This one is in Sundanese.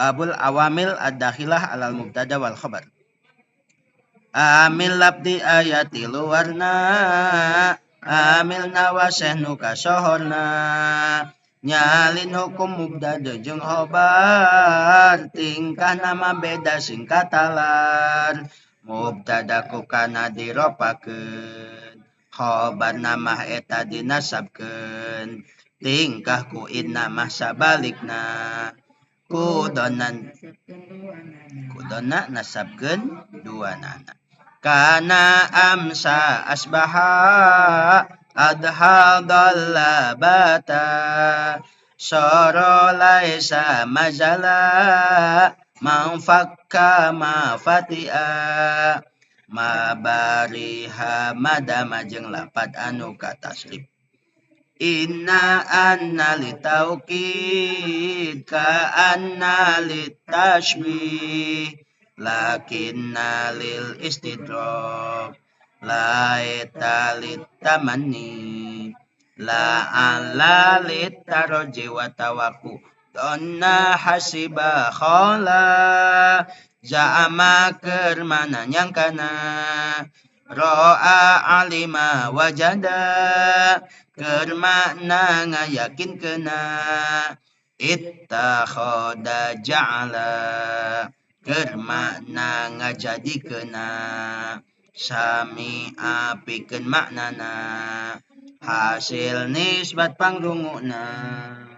Babul awamil ad-dakhilah alal mubtada wal khabar. Amil labdi ayati luarna, amil nawaseh nu kasohorna, nyalin hukum mubtada jeung khobar, tingkah nama beda singkat talar. Mubtada ku kana diropakeun, khobar nama eta dinasabkeun, tingkah ku inna mah sabalikna. Kudonan kudona nasabkeun dua nana. Kana amsa asbaha adha dalla bata soro laisa mazala manfakka ma fatia ma bariha madama jeung lapad anu katasrif. Inna anna litaukid ka anna litashbih lakinna lil istidrak laeta litamanni la ala litaraji wa tawakku donna hasiba khala za'ama kermana nyangkana ro'a alima wajada kermakna ngayakinkena ittakhadha ja'ala kermakna ngajadikeuna sami'a pikeun maknana hasil nisbat pangrunguna.